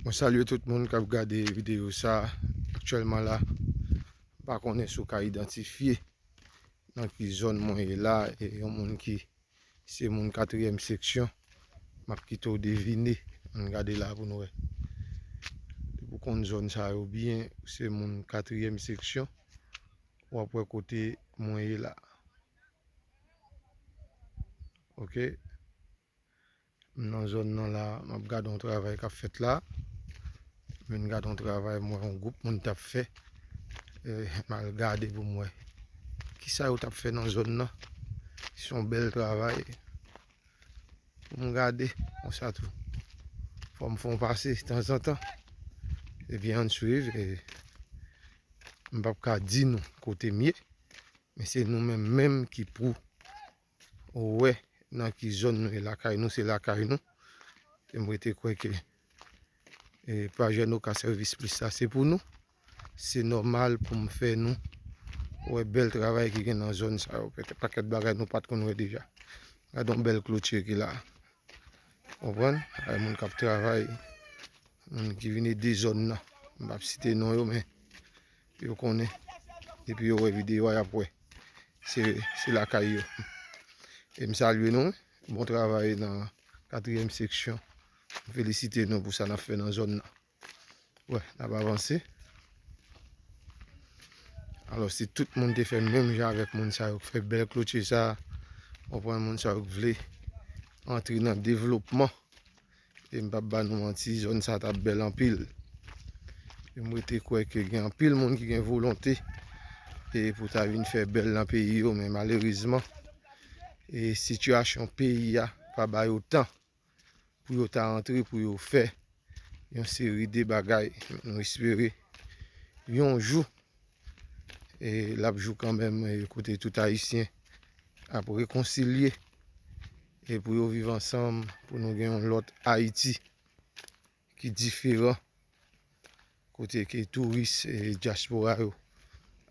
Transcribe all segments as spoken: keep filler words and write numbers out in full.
Mwen salye tout moun k ap gade videyo sa a. Aktyèlman la, m pa konnen si w ka idantifye nan ki zòn mwen ye la. E yon moun ki se moun katriyèm seksyon, m ap kite w devine. Ann gade la pou n wè. Depi w konn zòn sa yo byen, ou se moun katriyèm seksyon, w ap wè kote mwen ye la. Ok. M nan zòn nan la, m ap gade yon travay k ap fèt la. M vin gade yon travay, m wè yon gwoup moun t ap fè. E, m al gade pou m wè kisa yo t ap fè nan zòn nan. Se yon bèl travay. Pou m gade, konsa tou. Fò m fè yon pase tanzantan. Ebyen, ann swiv. E, m p ap ka di nou kote m ye, men se nou menm menm ki pou wè nan ki zòn nou ye. Lakay nou, se lakay nou. E m rete kwè ke, e, pwojè nou ka sèvis plis la, se pou nou. Se nòmal pou m fè nou wè bèl travay ki gen nan zòn sa yo. Pakèt, pakèt bagay nou pa t konn wè deja. Gade yon bèl kloti ki la. Konprann? Ay, moun k ap travay, moun ki vin ede zòn nan. M p ap site non yo, men yo konnen. Depi yo wè videyo a, y ap wè. Se, se lakay yo. E m salye nou. Bon travay nan katriyèm seksyon. M felisite nou pou sa n ap fè nan zòn nan. Wè, n ap avanse. Alò, si tout moun te fè menm jan avèk moun sa yo k fè bèl kloti sa, w konprann, moun sa yo k vle antre nan devlopman, e m p ap ba nou manti, zòn sa t ap bèl anpil. E m rete kwè ke gen anpil moun ki gen volonte, e pou ta vin fè bèl nan peyi yo, men malerezman, e sitiyasyon peyi a pa ba yo tan pou yo ta antre, pou yo fè yon seri de bagay. Nou espere yon jou, e l ap jou kanmenm, e kote tout Ayisyen ap rekonsilye, e pou yo viv ansanm, pou nou gen yon lòt Ayiti ki diferan, kote ke touris e dyaspora yo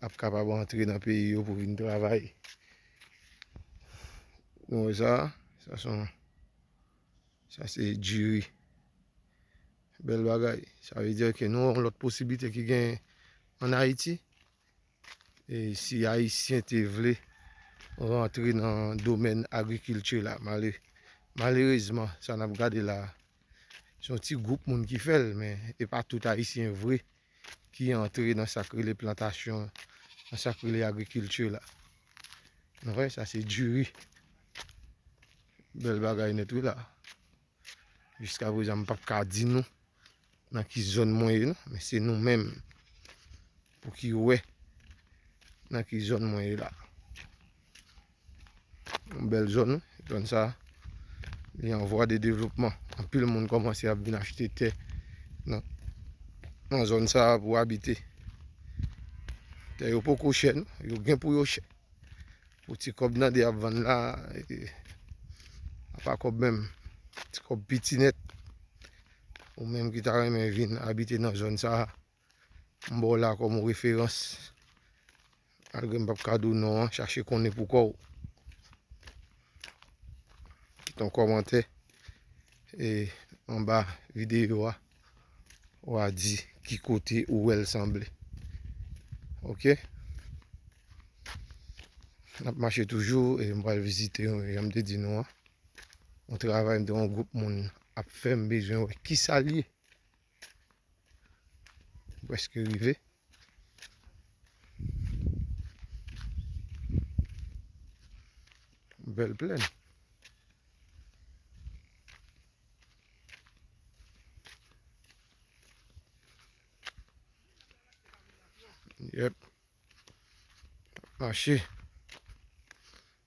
ap kapab antre nan peyi yo pou vin travay. Nou wè sa, sa se yon, sa se diri. Bèl bagay. Sa vle di ke nou wè yon lòt posiblite ki gen ann Ayiti. E si Ayisyen te vle rantre nan domèn agrikilti la, male-, malerezman, sa n ap gade la, se yon ti gwoup moun ki fè l, men e pa tout Ayisyen vre ki antre nan sa k rele plantasyon, nan sa k rele agrikilti la. Nou wè, sa se diri. Bèl bagay nèt wi la. Jiskaprezan, m p ap ka di nou nan ki zòn mwen ye, non, men se nou menm pou ki wè nan ki zòn mwen ye la. Yon bèl zòn, wi. Zòn sa, li an vwa de devlopman. Anpil moun kòmanse ap vin achte tè nan, nan zòn sa pou abite. Tè yo poko chè, non. Yo gen pou yo chè. Pou ti kòb nan de ap vann la, e, apa kòb menm, ti kòb piti nèt. Ou menm ki ta renmen vin abite nan zòn sa a, m ba w la kòm referans. Malgre m p ap ka di w non an, chache konnen pou kò w. Kite yon kòmantè, e, anba videyo a, w a di ki kote ou wè l sanble. Ok? N ap mache toujou, e m pral vizite, jan m te di nou an, yon travay m te wè yon gwoup moun ap fè, m bezwen wè kisa l ye. M prèske rive. Bèl plèn. Yep. Mache.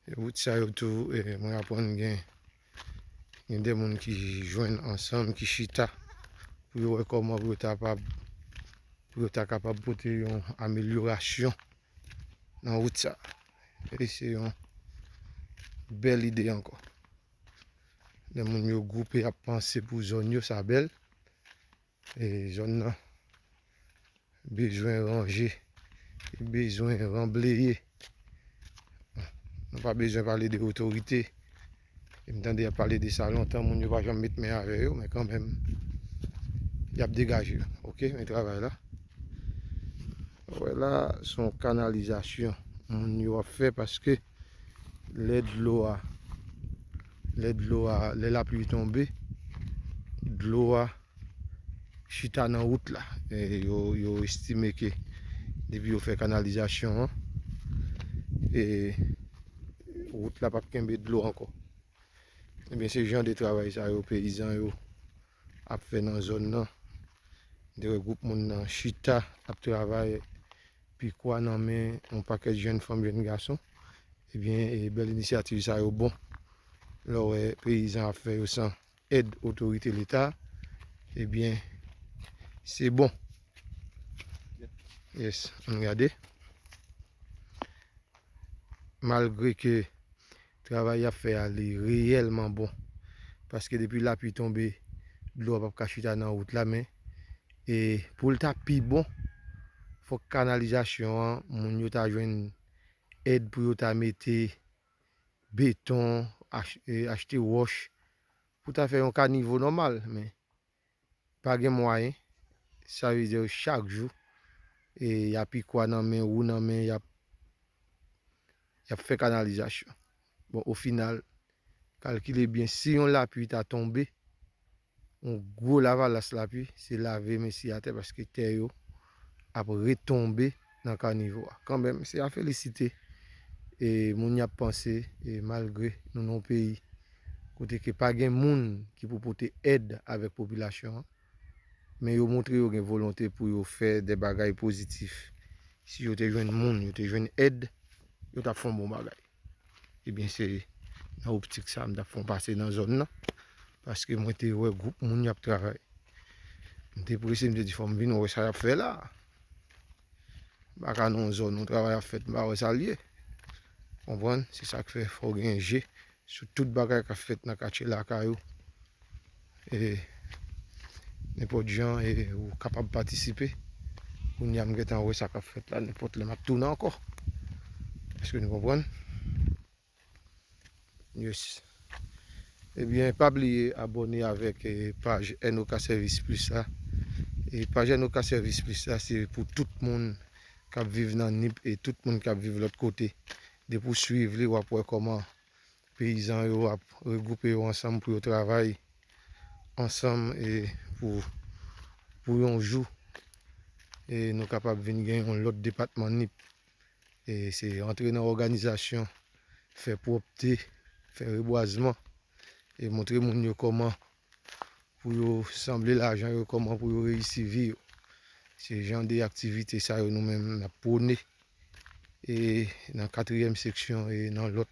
E wout sa yo tou, e, mwen aprann gen, gen de moun ki jwenn ansanm, ki chita pou yo wè kòman pou yo ta kapab, pou yo ta kapab pote yon amelyorasyon nan wout sa. E se yon bèl ide ankò. Lè moun yo gwoupe ap panse pou zòn yo, sa bèl. E zòn nan bezwen ranje, li bezwen ranbleye. Nou pa bezwen pale de otorite. E m tande y ap pale de sa lontan, moun yo pa janm met men avè yo, men kanmenm, y ap degaje yo. Ok, men travay la. Wè la, se yon kanalizasyon moun yo ap fè paske lè dlo a, lè dlo a, lè lapli tonbe, dlo a chita nan wout la. E yo, yo estime ke depi yo fè kanalizasyon an, e wout la p ap kenbe dlo ankò. Ebyen, se jan de travay sa yo peyizan yo ap fè nan zòn nan. De regwoup moun nan chita ap travay, pikwa nan men yon pakèt jèn fanm, jèn gason. Ebyen, e bèl inisyativ sa yo bon. Lè w wè peyizan ap fè yo san èd otorite Leta, ebyen, se bon. Yes, ann gade. Malgre ke travay y ap fè a, li reyèlman bon. Paske depi lapli tonbe, dlo a p ap ka chita nan wout la, men, e pou l ta pi bon, fòk kanalizasyon an, moun yo ta jwenn èd pou yo ta mete beton, ach-, e, achte wòch, pou ta fè yon kanivo nòmal, men pa gen mwayen. Sa vle di chak jou, e, y ap pikwa nan men, wou nan men, y ap, y ap fè kanalizasyon. Bon, o final, kalkile byen, si yon lapli ta tonbe, yon gwo lavalas lapli, se lave mesye atè paske tè yo ap retonbe nan kanivo a. Kanmenm, se a felisite, e, moun y ap panse, e, malgre nou nan yon peyi kote ke pa gen moun ki pou pote èd avèk popilasyon an, men yo montre yo gen volonte pou yo fè de bagay pozitif. Si yo te jwenn moun, yo te jwenn èd, yo t ap fè yon bon bagay. Ebyen, se nan optik sa m t ap fè yon pase nan zòn nan, paske mwen te wè gwoup moun y ap travay. M te prese, m te di, "Fò m vin wè sa y ap fè la." M pa ka nan yon zòn yon travay ap fèt, m pa wè sa l ye. Konprann? Se sa k fè fò w gen je sou tout bagay k ap fèt nan katye lakay ou. E nenpòt jan, e, ou kapab patisipe. Kounye a, m gentan wè sa k ap fèt la, nenpòt lè m ap tounen ankò. Èske nou konprann? Yes. Ebyen, pa bliye abòne avèk, e, paj N O K Service Plus la. E paj N O K Service Plus la, se pou tout moun k ap viv nan Nip e tout moun k ap viv lòt kote. Depi w swiv li, w ap wè kòman peyizan yo ap regwoupe yo ansanm pou yo travay ansanm, e pou, pou yon jou, e nou kapab vin gen yon lòt depatman Nip. E se antre nan òganizasyon, fè pwòpte, fè rebwazman, e montre moun yo kòman pou yo sanble lajan yo, kòman pou yo reyisi vi yo. Se jan de aktivite sa yo nou menm n ap pwone, e nan katriyèm seksyon e nan lòt,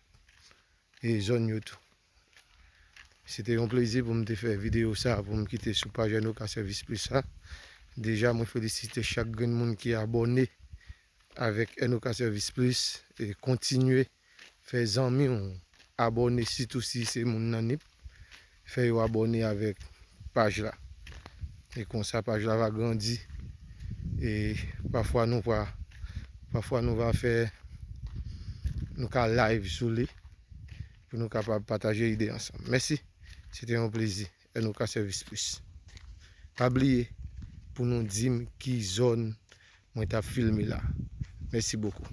e zòn yo tou. Se te yon plezi pou m te fè videyo sa pou m kite sou paj N O K Service Plus la. Deja, mwen felisite chak grenn moun ki abòne avèk N O K Service Plus, e kontinye fè zanmi w abòne, sitou si se moun nan Nip, fè yo abòne avèk paj la. E konsa, paj la va grandi. E pafwa nou va, pafwa nou va fè, nou ka live sou li, pou nou kapab pataje ide ansanm. Mèsi. Se te yon plezi. N O K Service Plus. Pa bliye pou nou di m ki zòn mwen t ap filme la. Mèsi bokou.